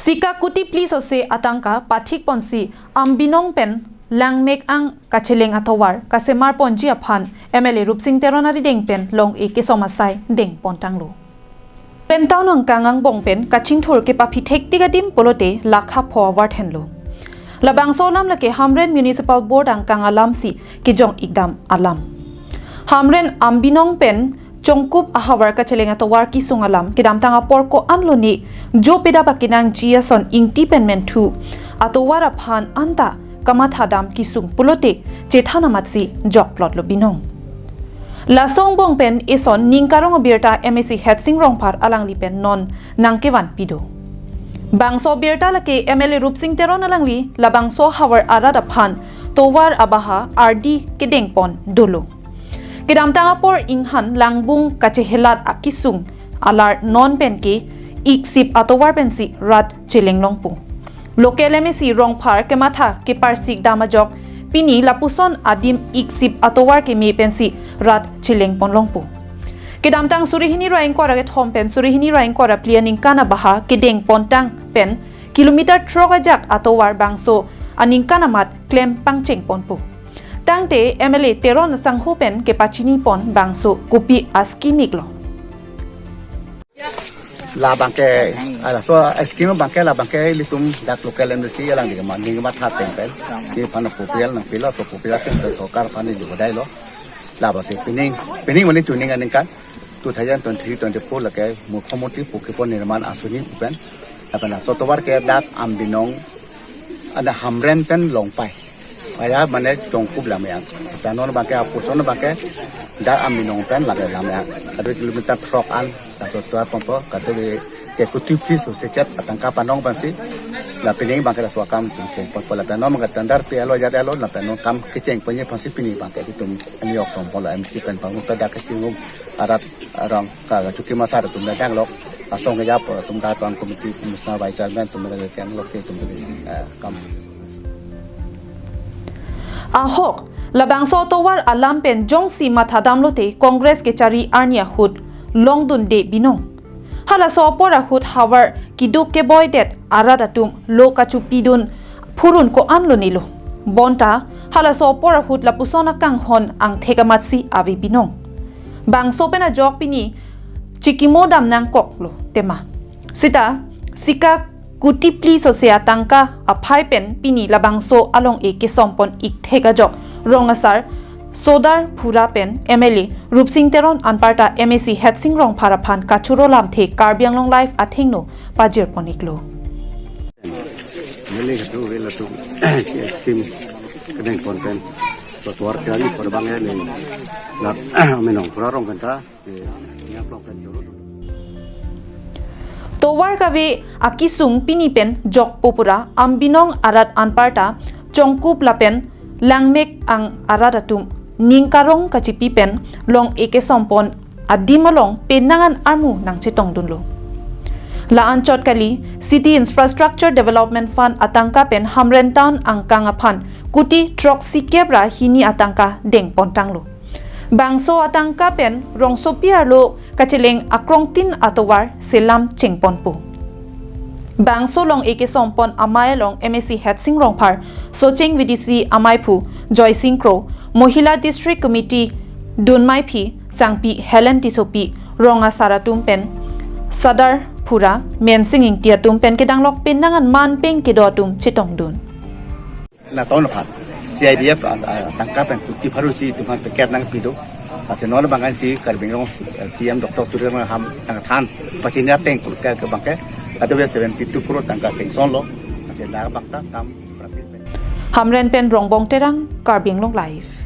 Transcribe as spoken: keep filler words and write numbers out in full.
Sika kuti phli sose atangka pathik ponsi Ambinong pen Langmek-ang kacheleng atovar kasemar ponji aphan M L A Rupsing Teron arideng pen long-e kesom asai deng pontanglo. Hamren town angkang angbong pen kachingthur kepaphi thektik adim pulote lakha pho avar henlo. Labangso alam lake Hamren Municipal Board angkang alamsi kejong-ikdam alam. Hamren Ambinong pen Chongkup ahavar kacheleng atovar kesung alam kedamtang apor ko-an lone jo pedap akenangji ason ingti pen menthu atovar aphan anta kamathadam kesung pulote chethan amatsi jokplotlo binong. Laso angbong pen eson ning karong abirta M A C Headsing Rongphar alangli pen non nangkevan pido. Bangso abirta lake M L A Rupsing Teron alangli labangso havar arat aphan tovar abaha ardi kedeng pon dolo. Kedamtang apor inghan langbung kachehelat akesung alar non penke iksip atovar pensi rat cheleng longpo. Local M A C Rongphar kematha keparsik dam ajok pini lapuson adim iksip atovar keme pensi rat cheleng pon longpo. Kedamtang suri hini ra ingkoi ra kethom pen suri hini ra ingkoi ra phli aningkan abaha kedeng pontang pen kilometer throk ajak atovar bangso aningkan amat klem pangcheng ponpo. Tangte M L A Teron asangho pen kepachini pon bangso kopi ascheme iklo. Labangke, ala so scheme abangke labangke ilitum dak local M A C alangli kema ning kematha ateng pen. Ni pano proposal nangpilo, to proposal pen sorkar aphan ni jubadai lo. Labangsi pining, pining mane chuning aningkan two thousand twenty-three twenty-four lake Mukhyamantri Pokipon Nirman Asoni pen. Lapen laso tovar ke dak Ambinong, ada Hamren pen Longpai. Aya mane Chongkup Langmek-ang. Tanon abangke apuson abangke dak Ambinong pen lake Langmek-ang. Kadokave kilometer throk an, laso tovar ponpo, kadokave ke kuti phli sose chot atangka panong pensi. La pining abangke laso akam cheng ponpo lapen non abangke tender pi alo jat alo lapen non kam kecheng ponji aphansi pining abangke itum ani ok som ponlo M C pen pangu pada kechingum arat arong ka chuki masar atum dak dang lok asong keja apor atum dak town committee commissioner vice chairman atum dak dang lok ke atum, eh, kam. Ahok, labangso tovar alam pen jongsi mathadam lote Congress kechari arni ahut longdunde binong. Halaso apor ahut havar keduk keboidet arat atum lo kachopidun phurun ko-an lonelo. Bonta halaso apor ahut lapuson akanghon angthek amatsi ave binong. Bangso pen ajok pini chikimo dam nangkoklo tema. Sita sika kuti phli sose atangka aphai pen pini labangso along-e kesom pon ikthek ajok rong asar Sodar Phura pen M L A Rupsing Teron anparta M A C Headsing Rongphar aphan kachoro lamthe Karbi Anglong Live athengno pajir pon iklo. Neli hatu vela tu scheme kedeng pon pen tovar kali perbang ya ni nak menong pura rong kanta ya plong pen jolo. Tovar kave akesung pini pen jokpo pura Ambinong arat anparta Chongkup lapen Langmek-ang arat atum ning karong kachipi pen long-e kesom pon adim along penang an armu nangchetongdunlo. La anchot kali City Infrastructure Development Fund atangka pen Hamren Town angkang aphan kuti throksi kep ra hini atangka deng pontanglo. Bangso atangka pen rongsopi arlo kacheleng akrongtin atovar selam cheng ponpo. Bangso long-e kesom pon amei along M A C Headsing Rongphar, Socheng V D C ameiphu Joysing Kro, Mohila District Committee dunmeiphi Sangpi Helen Tissopi, rong asar atum pen Sodar Phura, Mensing Ingti atum pen kedanglok penang an man peng kedo atum chetongdun. Na town aphan C I D F, ah, ah, tangka pen kuti pharo si itum aphan packet nangpido. Ate non abang si Karbi Anglong, eh, C M Doctor Tuliram Ronghang nangthan pachini ateng kurka ke abangke. Ate seventy two crore tangka sanction lo. Ate la abang ta kam prapit pen. Hamren pen Rongbong Terang, Karbi Anglong Live.